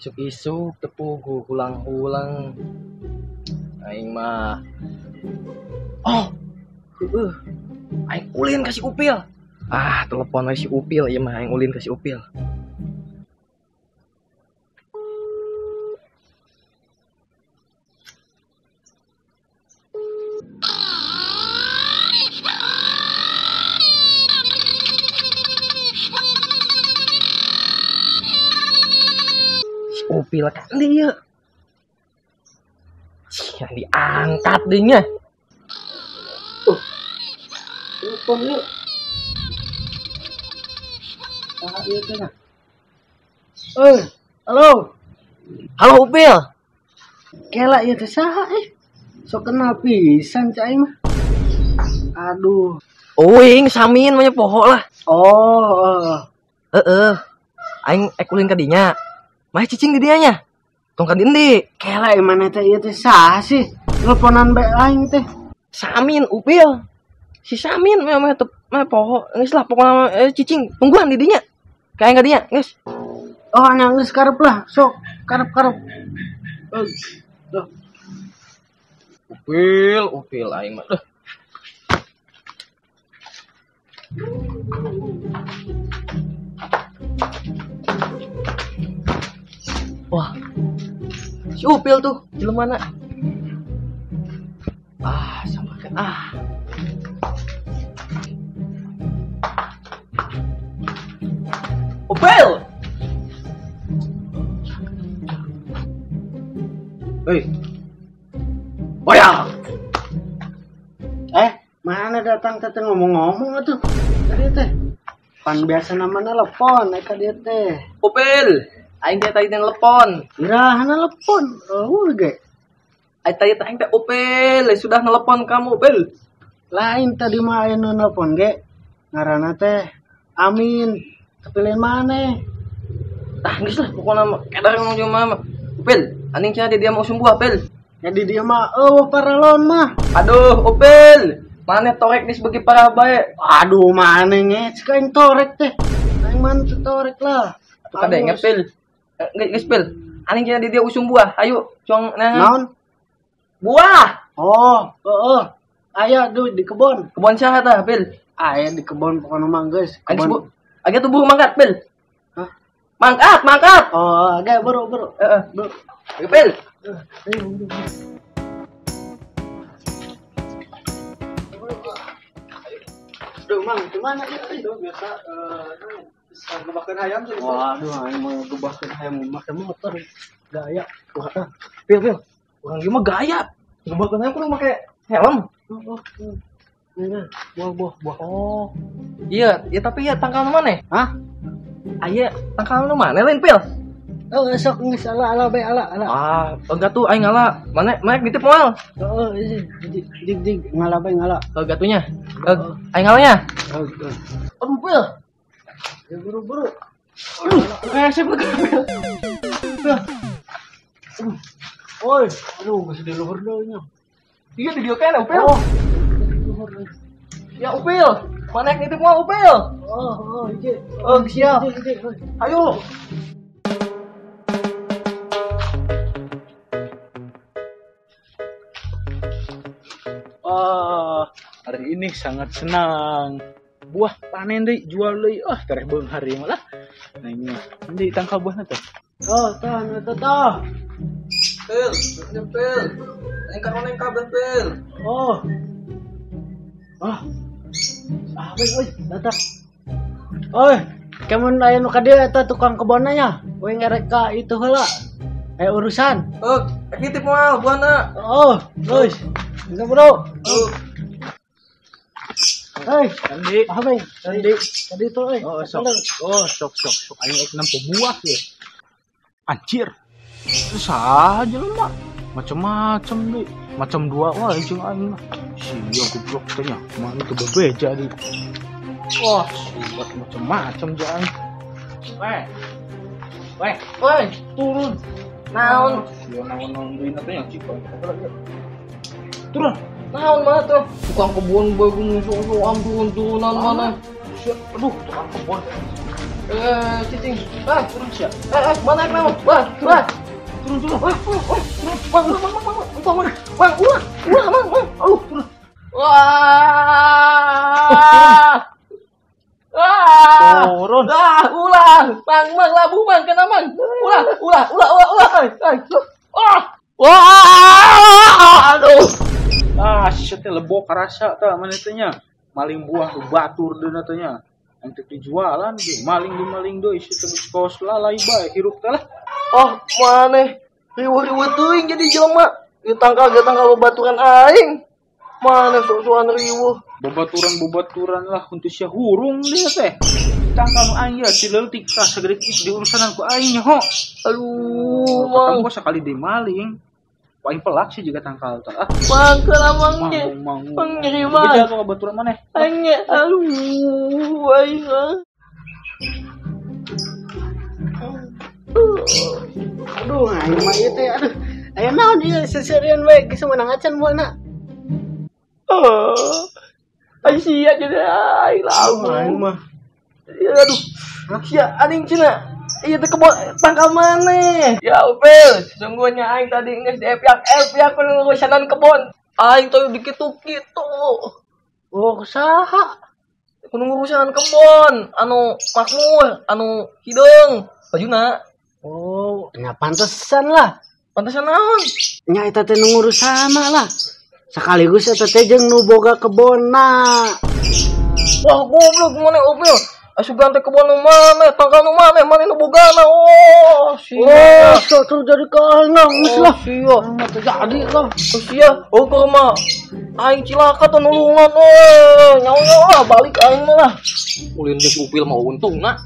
Isuk-isuk tepugu hulang-hulang. Aing mah. Oh. Aing ulin ka si Upil. Ah, telepon we si Upil ieu mah aing ulin ka si Upil. Si Upil kan dia. Yang diangkat dinya. Telepon yuk. Ah, iya teh. Halo. Halo Upil. Kela ieu teh saha eh? Sok kenal pisan cai mah. Aduh. Uing samin mah poho lah. Oh, heeh. Aing ek ulin ka dinya. Mah cicing di dianya. Tong ka dindi. Kela mana teh ieu teh saha sih? Teleponan bae aing teh. Samin Upil. Si Samin mah mah mah poho geus lah pokona cicing tungguan di dinya. Kayak ka dinya geus. Oh, nya geus karep lah, sok karep-karep. Duh. Upil, Upil aing mah. Duh. Wah. Si Upil tuh jelema na. Ah, sama kan ah. Upil. Hei. Boyang. Mana datang teh ngomong-ngomong atuh. Tadi teh. Pan biasa namanya telepon ka dieu teh. Upil, aing teh tadi telepon. Iraha telepon. Eueuh ge. Aing tadi teh aing teh Upil, sudah nelpon kamu, Upil. Lain tadi mah aya nu nelpon ge. Ngaranna teh Amin. Tapi lain maneh. Ah, geus lah pokona mah kedar ngomong jeung mama. Upil, aning cenah dia mau sumbuh, Upil. Jadi dia mah eueuh paralon mah. Aduh, Upil. Maneh torek geus beuki parah bae. Aduh, maneh ngecek aing torek teh. Aing mah teu torek lah. Atuh kadenge, Pil. Geus, Pil. Aning cenah dia usum buah. Ayo, cuang naon? Buah. Oh, heeh. Aya duh di kebon. Kebon saha tah, Pil? Aya di kebon pokona mah geus. Kebon. Agak tuh buah mangkat, Pil. Hah? Mangkat, mangkat. Oh, agak buru, buru. Heeh. Ayo, Pil. Ayo, buru. Duh, Mang, gimana itu biasa ngebahkeun hayam sih. Waduh, aing mau ngebahkeun hayam make motor. Gaya. Wah, Pil, Pil. Urang ieu mah gaya. Ngebahkeun hayam kudu make helm. Oh, oh. Ini buah. Oh. Iya, ya tapi ya tangkal nu maneh? Hah? Aya tangkal nu maneh lain, Pil? Oh, sok geus ala bae ala. Ah, enggak tuh aing ngala. Maneh maneh nitip moal? Heeh, dig ngala bae ngala. Oh, gatunya. Aing ngalanya. Heeh. Aduh, Pil. Ya buru-buru. Aduh, resep lagi, Pil. Pil. Aduh. Oi, aduh geus di luhur deui nya. Iya di dieu keneh, Upil. Oh. Luhur. Ya Upil, mana yang nitip mau Upil? Oh, iya. Oh, siap. Ayo. Wah, hari ini sangat senang. Buah panen deui, jual deui. Ah, tereh beunghar ieu mah lah. Nah, ini mah. Endi tangkal buahna teh? Oh, tah, eta tah. Pil, Pil. Aing karoneng kabeh, Pil. Oh. Ah. Ah, oi, datang. Oi, kemun aya nu ka dieu eta tukang kebonna nya. We ngerek ka itu heula. Aya urusan. Oh, rek nitip moal buahna. Oh, geus. Geus, Bro. Oh. Hei, Andi. Ah, Bang. Andi. Tadi itu euy. Oh, sok. Oh, sok sok sok aing ek nempo buah ye. Anjir. Saha jelema. Macam-macam deui. Macam dua wae jeung aing mah. Sia goblok teh nya. Mana teu bebeja deui. Wah, silat macam-macam jeung aing. Weh. Weh, Woi, turun. Naon? Sia naon-naon deui na teh nya cik. Turun. Naon mana tuh? Tukang kebun bae geus sok-sokan turun-turunan mana. Aduh, tukang kebun. Cicing. Turun sia. Mana naon? Wah, wah. Turun, turun. Wah, wah, wah, wah, wah, wah, wah, wah, wah, wah, wah. Aduh, turun. Wah. Wah. Turun. Ah, ulah. Mang, mang, labu mang, kena mang. Ulah, ulah, ulah, ulah, ulah. Wah. Wah, aduh. Ah, sia teh lebok karasa tah maneh teh nya. Maling buah batur deuna teh nya. Untuk dijualan deui, maling di maling deui sia teh geus kos lalai bae hirup teh lah. Oh, maneh riweuh-riweuh teuing jadi jelema. Ieu tangkal ge tangkal babaturan aing. Maneh sok-sokan riweuh. Babaturan-babaturan lah untuk sia hurung dia teh. Tangkal nu aing ya si leutik tah sagede kieu diurusanan ku aing nya ho. Aduh, mang. Ketemu sakali deui maling. Ku aing pelak sih juga tangkal teh. Ah, Mang keur mang ge. mang Mang nyeri mah. Beja tuh babaturan maneh. Aing ge aduh, aing ah. Aduh, aing mah ieu teh aduh. Aya naon ieu seserian bae geus meunang acan buahna. Aing sia jadi aing labu. Aing mah. Aduh. Sia anjing cenah. Iya teh kebon tangkal maneh. Ya Upil, sesungguhnya aing tadi geus diepiak-epiak ngurusanan kebon. Aing teh dikitu-kitu. Oh, saha? Kudu ngurusan kebon, anu makmur, anu hideung, bajuna. Oh, nya pantesan lah. Pantesan naon? Nya eta teh nu ngurusana lah. Sekaligus eta teh jeung nu boga kebonna. Wah, goblok maneh Upil. Asugan teh kebon nu maneh, tangkal nu maneh, maneh nu bogana. Oh, sia. Oh, sok jadi ka aing geus lah. Sia. Mah teu jadi lah. Oh, sia. Oh, keur mah aing cilaka teh nulungan euy. Nyawa-nyawa balik aing mah lah. Ulin geus Upil mah untungna.